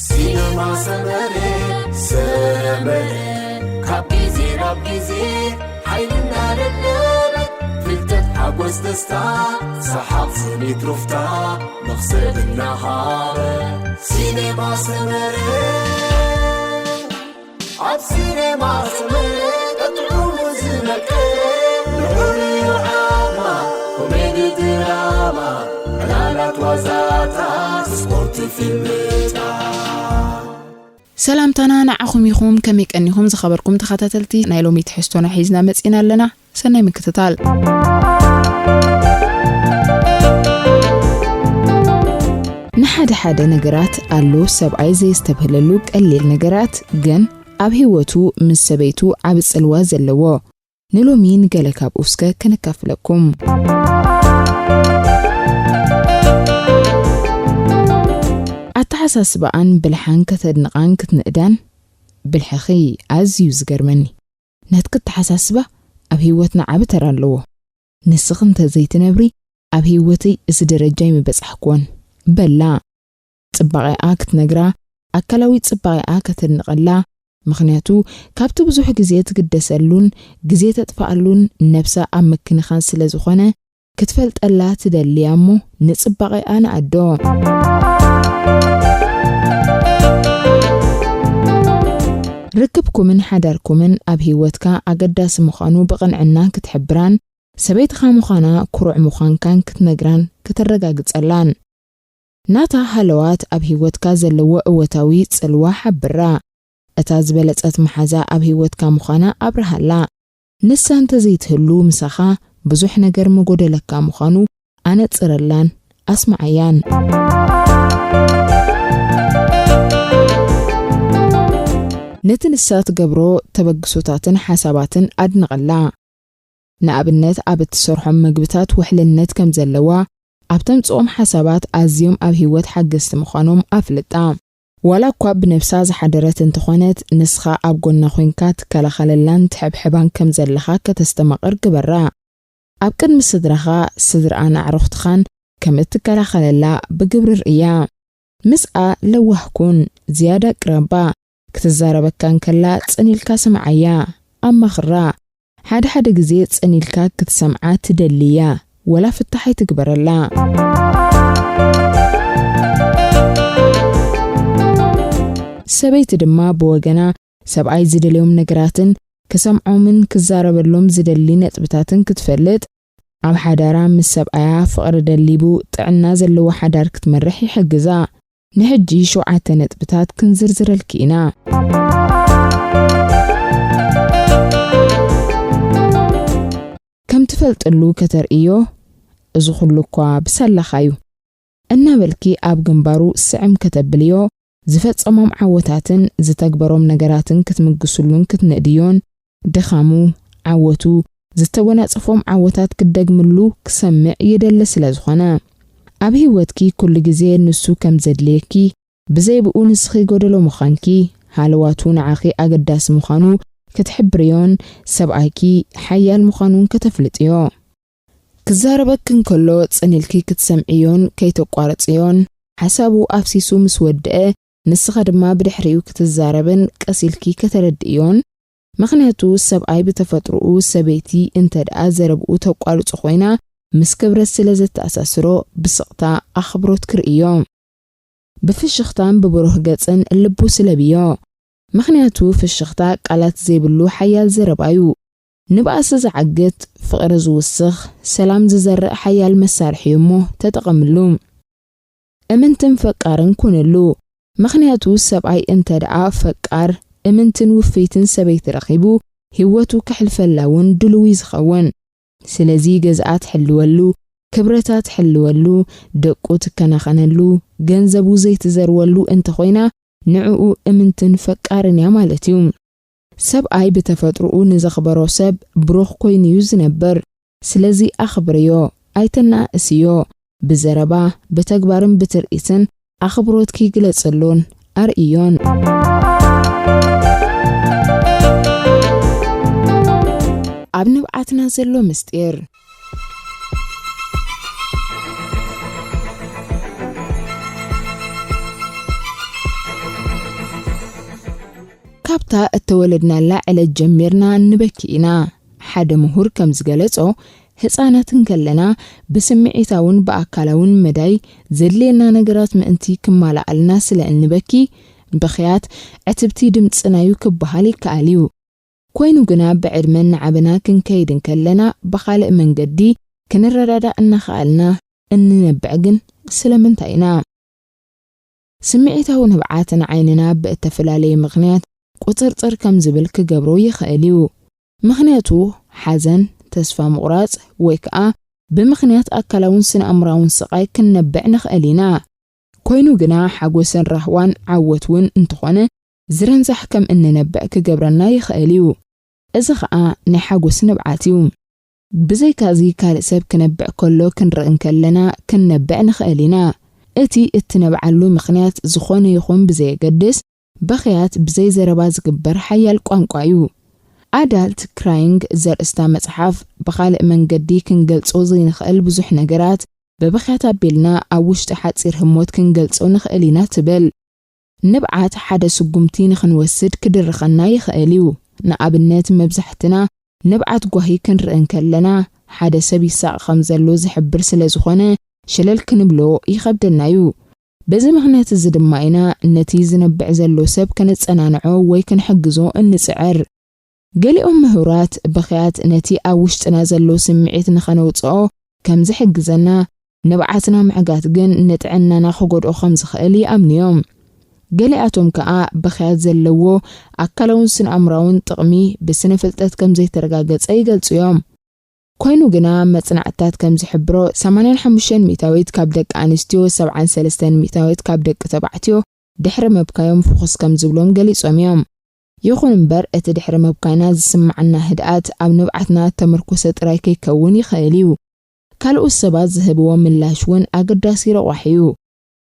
ሲነማ ሰመረ፣ ሰመረ፣ ካብ ግዜ ናብ ግዜ ሓይሊ እናደለበ፣ ፍልጠት፣ ሓጎስ፣ ደስታ፣ ሰሓቕ፣ ስኒት፣ ሩፍታ፣ መኽሰብ እናሃበ። ሲነማ ሰመረ፣ ኣብ ሲነማ ሰመረ ጥዑሙ ዝመቀረ፣ ልዑል እዩ ዓቕማ፣ ኮሜዲ፣ ድራማ፣ ዕላላት፣ ዋዛታት፣ ስፖርት፣ ፊልምታት። ሰላምታና ንዓኹም ይኹን። ከመይ ቀኒኹም ዝኸበርኩም ተኸታተልቲ? ናይ ሎሚ ትሕዝቶና ሒዝና መጺና ኣለና። ሰናይ ምክትታል። ንሓደ ሓደ ነገራት ኣሎ ሰብኣይ ዘየስተብህለሉ ቀሊል ነገራት፣ ግን ኣብ ህይወቱ ምስ ሰበይቱ ዓቢ ጽልዋ ዘለዎ። ንሎሚ ንገለ ካብኡ እስከ ከነካፍለኩም። ኣተሓሳስባኣን ብልሓን ከተድንቓን ክትንእዳን ብልሕኺ ኣዝዩ ዝገርመኒ። ናትኪ ኣተሓሳስባ ኣብ ህይወትና ዓቢ ተራ ኣለዎ። ንስኺ እንተ ዘይትነብሪ፣ ኣብ ህይወተይ እዚ ደረጃ ኣይምበጻሕኩዎን፣ በላ። ጽባቐኣ ክትነግራ፣ ኣካላዊ ጽባቐኣ ከተድንቐላ፣ ምኽንያቱ ካብቲ ብዙሕ ግዜ ትግደሰሉን ግዜ ተጥፍኣሉን ነብሳ ኣብ ምክንኻን ስለ ዝኾነ፣ ክትፈልጠላ ትደሊ እያ እሞ፣ ንጽባቐኣ ንኣዶ። ርክብኩምን ሓዳርኩምን ኣብ ህይወትካ ኣገዳሲ ምዃኑ ብቕንዕና ክትሕብራን፣ ሰበይትኻ ምዃና ኩሩዕ ምዃንካን ክትነግራን ከተረጋግጸላን። ናታ ሃለዋት ኣብ ህይወትካ ዘለዎ እወታዊ ጽልዋ ሓብራ። እታ ዝበለጸት መሓዛ ኣብ ህይወትካ ምዃና ኣብርሃላ። ንሳ እንተ ዘይትህሉ ምሳኻ ብዙሕ ነገር ምጎደለካ ምዃኑ ኣነጽረላን ኣስምዓያን። ነቲ ንሳ ትገብሮ ተበግሶታትን ሓሳባትን ኣድንቐላ። ንኣብነት፣ ኣብ እትሰርሖም መግብታት ውሕልነት ከም ዘለዋ፣ ኣብ ተምጽኦም ሓሳባት ኣዝዮም ኣብ ህይወት ሓገዝቲ ምዃኖም ኣፍልጣ። ዋላ እኳ ብነብሳ ዝሓደረት እንተኾነት፣ ንስኻ ኣብ ጎና ኮይንካ ትከላኸለላን ትሕብሕባን ከም ዘለኻ ከተስተማቕር ግበራ። ኣብ ቅድሚ ስድራኻ፣ ስድራኣን ኣዕሩኽትኻን ከም እትከላኸለላ ብግብሪ ርእያ። ምስኣ ለዋህ ኩን፣ ዝያዳ ቅረባ። ክትዛረበካ እንከላ ጽን ኢልካ ስምዓያ፣ ኣማኽራ። ሓደ ሓደ ግዜ ጽን ኢልካ ክትሰምዓ ትደሊ እያ፣ ወላ ፍታሕ ኣይትግበረላ። ሰበይቲ ድማ ብወገና ሰብኣይ ዝደልዮም ነገራትን ክሰምዖምን ክዛረበሎም ዝደሊ ነጥብታትን ክትፈልጥ፣ ኣብ ሓዳራ ምስ ሰብኣያ ፍቕሪ ደሊቡ ጥዕና ዘለዎ ሓዳር ክትመርሕ ይሕግዛ። ንሕጂ ሸውዓተ ነጥብታት ክንዝርዝረልኪ ኢና። ከም ትፈልጥሉ ከተርእዮ፣ እዚ ኩሉ እኳ ብሳላኻ እዩ እናበልኪ ኣብ ግንባሩ ስዕም ከተብልዮ፣ ዝፈጸሞም ዓወታትን ዝተግበሮም ነገራትን ክትምግስሉን ክትንእድዮን፣ ድኻሙ፣ ዓወቱ፣ ዝተጎናጸፎም ዓወታት ክትደግምሉ ክሰምዕ ይደሊ ስለ ዝኾነ። ኣብ ህይወትኪ ኩሉ ግዜ ንሱ ከም ዘድልየኪ፣ ብዘይ ብኡ ንስኺ ጎደሎ ምዃንኪ፣ ሃለዋቱ ንዓኺ ኣገዳሲ ምዃኑ ክትሕብርዮን ሰብኣይኪ ሓያል ምዃኑን ከተፍልጥዮ። ክዛረበኪ እንከሎ ጽን ኢልኪ ክትሰምዕዮን ከይተቋርጽዮን፣ ሓሳቡ ኣፍሲሱ ምስ ወድአ፣ ንስኻ ድማ ብድሕሪኡ ክትዛረብን ቀስ ኢልኪ ከተረድእዮን። ምኽንያቱ ሰብኣይ ብተፈጥሮኡ ሰበይቲ እንተ ደኣ ዘረብኡ ተቋርጾ ኮይና፣ ምስ ክብረት ስለ ዘተኣሳስሮ፣ ብስቕታ ኣኽብሮት ክርእዮ። ብፍሽኽታን ብብሩህ ገጽን ልቡ ስለብዮ። ምኽንያቱ ፍሽኽታ ቃላት ዘይብሉ ሓያል ዘረባ'ዩ። ንባእሲ ዝዓግት፣ ፍቕሪ ዝውስኽ፣ ሰላም ዝዘርእ ሓያል መሳርሒ'ዩ እሞ ተጠቐምሉ። እምንትን ፈቃርን ኩንሉ። ምኽንያቱ ሰብኣይ እንተ ደኣ ፈቃር፣ እምንትን ውፍይትን ሰበይቲ ረኺቡ፣ ህይወቱ ከሕልፈላ እውን ድሉው እዩ ዝኸውን። ስለዚ ገዝኣ ትሕልወሉ፣ ክብረታ ትሕልወሉ፣ ደቁ ትከናኸነሉ፣ ገንዘቡ ዘይትዘርወሉ እንተኾይና፣ ንዕኡ እምንትን ፈቃርን እያ ማለት እዩ። ሰብኣይ ብተፈጥሮኡ ንዘኽበሮ ሰብ ብሩኽ ኮይኑ እዩ ዝነብር። ስለዚ ኣኽብርዮ፣ ኣይተነኣእስዮ። ብዘረባ፣ ብተግባርን ብትርኢትን ኣኽብሮትኪ ግለጽሉን ኣርእዮን። ኣብ ንብዓትና ዘሎ ምስጢር። ኣብታ እተወለድናላ ዕለት ጀሚርና ንበኪ ኢና። ሓደ ምሁር ከም ዝገለጾ፣ ህጻናት እንከለና ብስምዒታውን ብኣካላውን መዳይ ዘድልየና ነገራት ምእንቲ ክማልኣልና ስለ እንበኪ፣ ብኽያት ዕትብቲ ድምጽና'ዩ ክበሃል ይከኣል እዩ። ኮይኑ ግና፣ ብዕድመ እናዓበና ክንከይድ እንከለና፣ ብኻልእ መንገዲ ክንረዳዳእ እናኸኣልና እንነብዕ ግን ስለምንታይ ኢና? ስምዒታዊ ንብዓት ንዓይንና ብእተፈላለየ ምኽንያት ቁጽርጽር ከም ዝብል ክገብሮ ይኽእል እዩ። ምኽንያቱ፣ ሓዘን፣ ተስፋ ምቑራጽ፣ ወይ ከኣ ብምኽንያት ኣካላውን ስነ-ኣእምራውን ስቓይ ክንነብዕ ንኽእል ኢና። ኮይኑ ግና፣ ሓጎስን ራህዋን ዓወት እውን እንተኾነ፣ ዝርንዛሕ ከም እንነብዕ ክገብረና ይኽእል እዩ። እዚ ኸኣ ናይ ሓጎስ ንብዓት እዩ። ብዘይካዚ፣ ካልእ ሰብ ክነብዕ ከሎ ክንርኢ እንከለና፣ ክንነብዕ ንኽእል ኢና። እቲ እትነብዓሉ ምኽንያት ዝኾነ ይኹን ብዘየገድስ፣ በኽያት ብዘይ ዘረባ ዝግበር ሓያል ቋንቋ እዩ። ኣዳልት ክራይንግ ዘርእስታ መጽሓፍ፣ ብኻልእ መንገዲ ክንገልጾ ዘይንኽእል ብዙሕ ነገራት ብብኽያት ኣቢልና ኣብ ውሽጢ ሓጺር ህሞት ክንገልጾ ንኽእል ኢና ትብል። ንብዓት ሓደ ስጉምቲ ንኽንወስድ ክድርኸና ይኽእል እዩ። ንኣብነት፣ መብዛሕትና ንብዓት ጓሂ ክንርኢ እንከለና፣ ሓደ ሰብ ይሳቕ ከም ዘሎ ዝሕብር ስለ ዝኾነ፣ ሸለል ክንብሎ ይኸብደና እዩ። በዚ ምኽንያት እዚ ድማ ኢና ነቲ ዝነብዕ ዘሎ ሰብ ከነጸናንዖ ወይ ክንሕግዞ እንጽዕር። ገሊኦም ምሁራት፣ ብኽያት ነቲ ኣብ ውሽጥና ዘሎ ስምዒት ንኸነውጽኦ ከም ዝሕግዘና፣ ንብዓትና ምዕጋት ግን ንጥዕናና ክጎድኦ ከም ዝኽእል ይኣምኑ እዮም። ገሊኣቶም ከኣ፣ ብኽያት ዘለዎ ኣካላውን ስነ-ኣእምራውን ጥቕሚ ብስነ-ፍልጠት ከም ዘይተረጋገጸ ይገልጹ እዮም። ኮይኑ ግና፣ መጽናዕትታት ከም ዝሕብሮ፣ ሰማንያን ሓሙሽተን ሚእታዊት ካብ ደቂ ኣንስትዮ፣ ሰብዓን ሰለስተን ሚእታዊት ካብ ደቂ ተባዕትዮ፣ ድሕሪ ምብካዮም ፍኹስ ከም ዝብሎም ገሊጾም እዮም። ይኹን እምበር፣ እቲ ድሕሪ ምብካይና ዝስምዓና ህድኣት ኣብ ንብዓትና እተመርኮሰ ጥራይ ከይከውን ይኽእል እዩ። ካልኦት ሰባት ዝህብዎ ምላሽ እውን ኣገዳሲ ረቋሒ እዩ።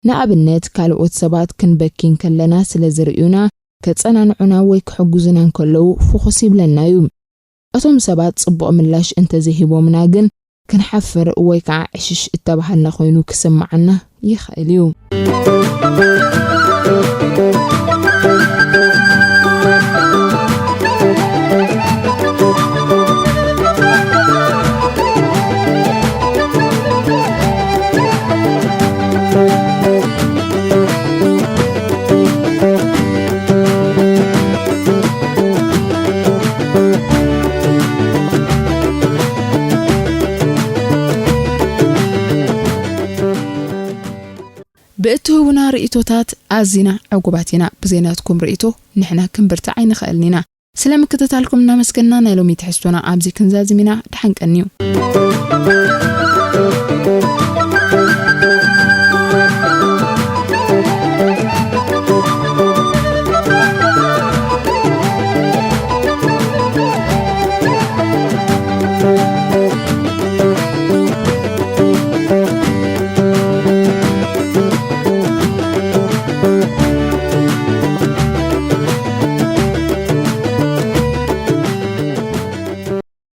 ንኣብነት፣ ካልኦት ሰባት ክንበኪ እንከለና ስለ ዝርእዩና፣ ከጸናንዑና ወይ ክሕግዙና እንከለዉ ፍኹስ ይብለና እዩ። እቶም ሰባት ጽቡቕ ምላሽ እንተዘይሂቦምና ግን፣ ክንሓፍር ወይ ከዓ ዕሽሽ እተባሃልና ኮይኑ ክስምዓና ይኽእል እዩ። ብእትህቡና ርእይቶታት ኣዚና ዕጉባት ኢና። ብዘይ ናትኩም ርእይቶ ንሕና ክንብርታዕ ኣይንኽእልን ኢና። ስለ ምክትታልኩም እናመስገንና፣ ናይ ሎሚ ትሕዝቶና ኣብዚ ክንዛዝም ኢና። ደሓን ቀንዩ።